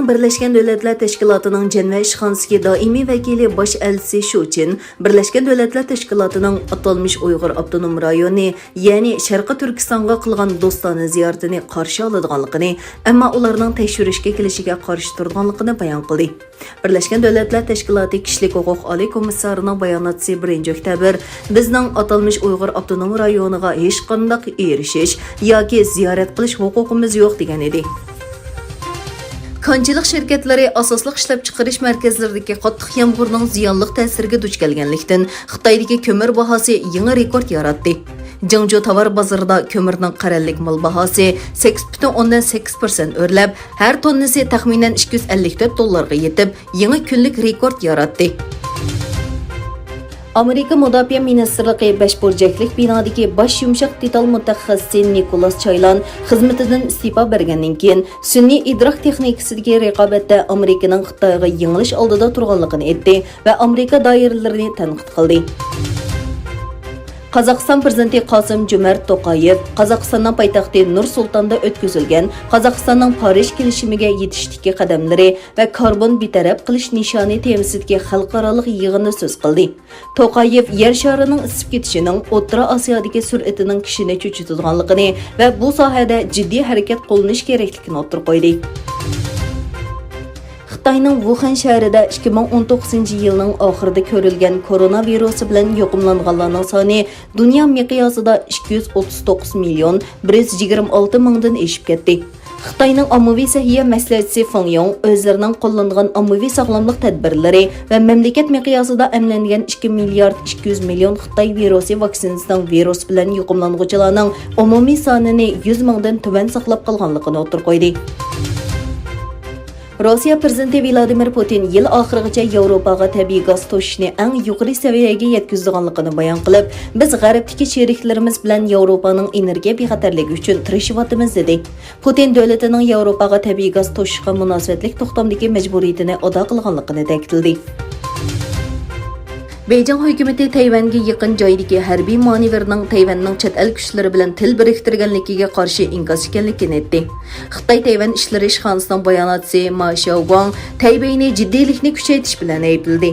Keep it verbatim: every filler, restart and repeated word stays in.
بىرلەشكەن دۆلەتلەر تەشكىلاتىنىڭ جەنۋە ئىشخانىسىدىكى دائىمىي ۋەكىلى باش ئەلچىسى شۇ چىن بىرلەشكەن دۆلەتلەر تەشكىلاتىنىڭ ئاتالمىش ئۇيغۇر ئاپتونوم رايونى، يەنى شەرقىي تۈركىستانغا قىلغان دوستانە زىيارىتىنى قارشى ئالىدىغانلىقىنى، ئەمما ئۇلارنىڭ تەكشۈرۈشكە كېلىشىگە قارشى تۇرىدىغانلىقىنى بايان قىلدى. بىرلەشكەن دۆلەتلەر تەشكىلاتى كىشىلىك ھوقۇق ئالىي كومىسسارىنىڭ باياناتچىسى بىرىنچى ئۆكتەبىر، بىزنىڭ ئاتالمىش ئۇيغۇر ئاپتونوم رايونىغا ھېچقانداق ئېرىشىش ياكى زىيارەت قىلىش ھوقۇقىمىز يوق، دېگەن ئىدى. كانچىلىق شىركەتلىرى ئاساسلىق ئىشلەپچىقىرىش مەركەزلىرىدىكى قاتتىق يامغۇرنىڭ زىيانلىق تەسىرىگە دۇچ كەلگەنلىكتىن، خىتايدىكى كۆمۈر باھاسى يېڭى رېكورت ياراتتى. جىڭجۇ تاۋار بازىرىدا كۆمۈرنىڭ قەرەللىك مال باھاسى سەككىز پۈتۈن ئوندىن سەككىز پىرسەنت ئۆرلەپ، ھەر توننىسى تەخمىنەن ئىككى يۈز ئەللىك تۆت دوللارغا يېتىپ، يېڭى كۈنلۈك رېكورت ياراتتى. ئامېرىكا مۇداپىئە مىنىستىرلىقى بەش بۇرجەكلىك بىنادىكى باش يۇمشاق دېتال مۇتەخەسسىسى نىكولاس چايلان خىزمىتىدىن ئىستېپا بەرگەندىن كېيىن، سۈنئىي ئىدراك تېخنىكىسىدىكى رىقابەتتە ئامېرىكىنىڭ خىتايغا يېڭىلىش ئالدىدا تۇرغانلىقىنى ئېيتتى ۋە ئامېرىكا دائىرىلىرىنى تەنقىد قىلدى. قازاقىستان پىرېزىدېنتى قاسىم جۆمەرت توقايېۋ قازاقىستاننىڭ پايتەختى نۇر سۇلتاندا ئۆتكۈزۈلگەن قازاقىستاننىڭ پارىژ كېلىشىمىگە يېتىشتىكى قەدەملىرى ۋە كاربون بىتەرەپ قىلىش نىشانى تېمىسىدىكى خەلقئارالىق يىغىندا سۆز قىلدى. توقايېۋ يەر شارىنىڭ ئىسسىپ كېتىشىنىڭ ئوتتۇرا ئاسىيادىكى سۈرئىتىنىڭ كىشىنى چۆچۈتىدىغانلىقىنى ۋە بۇ ساھەدە جىددىي ھەرىكەت قوللىنىش كېرەكلىكىنى ئوتتۇرىغا قويدى. خىتاينىڭ ۋۇخەن شەھىرىدە ئىككى مىڭ ئون توققۇزىنچى يىلنىڭ ئاخىرىدا كۆرۈلگەن كورونا ۋىرۇسى بىلەن يۇقۇملانغانلارنىڭ سانى دۇنيا مىقياسىدا ئىككى يۈز ئوتتۇز توققۇز مىليون بىر يۈز يىگىرمە ئالتە مىڭدىن ئېشىپ كەتتى. خىتاينىڭ ئاممىۋى سەھىيە مەسلىھەتچىسى فېڭ يوڭ ئۆزلىرىنىڭ قوللانغان ئاممىۋى ساغلاملىق تەدبىرلىرى ۋە مەملىكەت مىقياسىدا ئەملەنگەن ئىككى مىليارد ئىككى يۈز مىليون خىتاي ۋىرۇسى ۋاكسىنىسىنىڭ ۋىرۇس بىلەن يۇقۇملانغۇچىلارنىڭ ئومۇمىي سانىنى يۈز مىڭدىن تۆۋەن ساقلاپ قالغانلىقىنى ئوتتۇرىغا قويدى. روسىيە پىرېزىدېنتى ۋلادىمىر پۇتىن يىل ئاخىرىغىچە ياۋروپاغا تەبىئىي گاز توشۇشنى ئەڭ يۇقىرى سەۋىيەگە يەتكۈزىدىغانلىقىنى بايان قىلىپ، بىز غەربتىكى شېرىكلىرىمىز بىلەن ياۋروپانىڭ ئېنېرگىيە بىخەتەرلىكى ئۈچۈن تىرىشىۋاتىمىز، دېدى. پۇتىن دۆلىتىنىڭ ياۋروپاغا تەبىئىي گاز توشۇشقا مۇناسىۋەتلىك توختامدىكى مەجبۇرىيىتىنى ئادا قىلغانلىقىنى تەكىتلىدى. بېيجىڭ ھۆكۈمىتى تەيۋەنگە يېقىن جايدىكى ھەربىي مانېۋىرنىڭ تەيۋەننىڭ چەت ئەل كۈچلىرى بىلەن تىل بىرىكتۈرگەنلىكىگە قارشى ئىنكاس ئىكەنلىكىنى ئېيتتى. خىتاي تەيۋەن ئىشلىرى ئىشخانىسىنىڭ باياناتچىسى ما شياۋگۇاڭ تەيبېينى جىددىيلىكنى كۈچەيتىش بىلەن ئەيىبلىدى.